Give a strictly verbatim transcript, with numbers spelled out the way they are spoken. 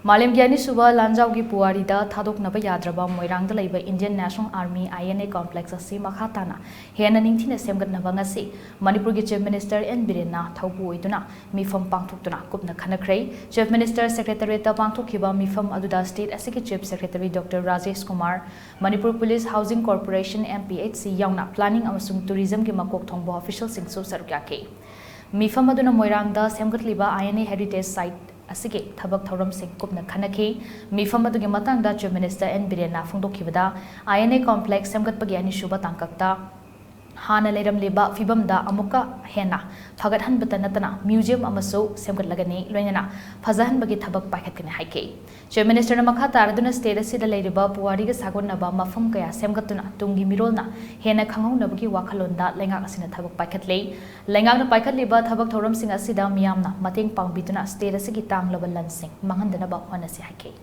ꯃꯥꯂꯦꯝꯒꯤ ꯑꯅꯤꯁꯨꯕ ꯂꯥꯟꯖꯥꯎꯒꯤ ꯄꯨꯋꯥꯔꯤꯗ ꯊꯥꯗꯣꯛꯅꯕ ꯌꯥꯗ꯭ꯔꯕ ꯃꯣꯏꯔꯥꯡꯗ ꯂꯩꯕ Indian National Army, I N A, complex ꯑꯁꯤ ꯃꯈꯥ ꯇꯥꯅ ꯍꯦꯟꯅ ꯅꯤꯡꯊꯤꯅ ꯁꯦꯝꯒꯠꯅꯕ ꯉꯁꯤ ꯃꯅꯤꯄꯨꯔꯒꯤ Chief Minister N ꯕꯤꯔꯦꯟꯅ ꯊꯧꯕꯨ ꯑꯣꯏꯗꯨꯅ ꯃꯤꯐꯝ ꯄꯥꯡꯊꯣꯛꯇꯨꯅ ꯀꯨꯞꯅ ꯈꯟꯅꯈ꯭ꯔꯦ꯫ Chief Minister Secretariatꯇ ꯄꯥꯡꯊꯣꯛꯈꯤꯕ ꯃꯤꯐꯝ ꯑꯗꯨꯗ state ꯑꯁꯤꯒꯤ Chief Secretary Doctor Rajesh Kumar, Manipur Police Housing Corporation, M P H C, ꯌꯥꯎꯅ planning ꯑꯃꯁꯨꯡ tourismꯒꯤ ꯃꯀꯣꯛ ꯊꯣꯡꯕ officialꯁꯤꯡꯁꯨ ꯁꯔꯨꯛ ꯌꯥꯈꯤ꯫ ꯃꯤꯐꯝ ꯑꯗꯨꯅ ꯃꯣꯏꯔꯥꯡꯗ ꯁꯦꯝꯒꯠꯂꯤꯕ I N A heritage site ꯑꯁꯤꯒꯤ ꯊꯕꯛ ꯊꯧꯔꯝꯁꯤꯡ ꯀꯨꯞꯅ ꯈꯟꯅꯈꯤ꯫ ꯃꯤꯐꯝ ꯑꯗꯨꯒꯤ ꯃꯇꯥꯡꯗ Chief Minister N ꯕꯤꯔꯦꯟꯅ ꯐꯣꯡꯗꯣꯛꯈꯤꯕꯗ, I N A complex ꯁꯦꯝꯒꯠꯄꯒꯤ ꯑꯅꯤꯁꯨꯕ ꯇꯥꯡꯀꯛꯇ ꯍꯥꯟꯅ ꯂꯩꯔꯝꯂꯤꯕ ꯐꯤꯕꯝꯗ ꯑꯃꯨꯛꯀ ꯍꯦꯟꯅ ꯐꯒꯠꯍꯟꯕꯇ ꯅꯠꯇꯅ museum ꯑꯃꯁꯨ ꯁꯦꯝꯒꯠꯂꯒꯅꯤ, ꯂꯣꯏꯅꯅ ꯐꯖꯍꯟꯕꯒꯤ ꯊꯕꯛ ꯄꯥꯏꯈꯠꯀꯅꯤ ꯍꯥꯏꯈꯤ꯫ Chief Ministerꯅ ꯃꯈꯥ ꯇꯥꯔꯗꯨꯅ state ꯑꯁꯤꯗ ꯂꯩꯔꯤꯕ ꯄꯨꯋꯥꯔꯤꯒ ꯁꯥꯒꯣꯟꯅꯕ ꯃꯐꯝ ꯀꯌꯥ ꯁꯦꯝꯒꯠꯇꯨꯅ ꯇꯨꯡꯒꯤ ꯃꯤꯔꯣꯜꯅ ꯍꯦꯟꯅ ꯈꯪꯍꯧꯅꯕꯒꯤ ꯋꯥꯈꯜꯂꯣꯟꯗ ꯂꯩꯉꯥꯛ ꯑꯁꯤꯅ ꯊꯕꯛ ꯄꯥꯏꯈꯠꯂꯤ꯫ ꯂꯩꯉꯥꯛꯅ ꯄꯥꯏꯈꯠꯂꯤꯕ ꯊꯕꯛ ꯊꯧꯔꯝꯁꯤꯡ ꯑꯁꯤꯗ ꯃꯤꯌꯥꯝꯅ ꯃꯇꯦꯡ ꯄꯥꯡꯕꯤꯗꯨꯅ state ꯑꯁꯤꯒꯤ ꯇꯥꯡꯂꯕ ꯂꯟꯁꯤꯡ ꯃꯥꯡꯍꯟꯗꯅꯕ ꯍꯣꯠꯅꯁꯤ ꯍꯥꯏꯈꯤ꯫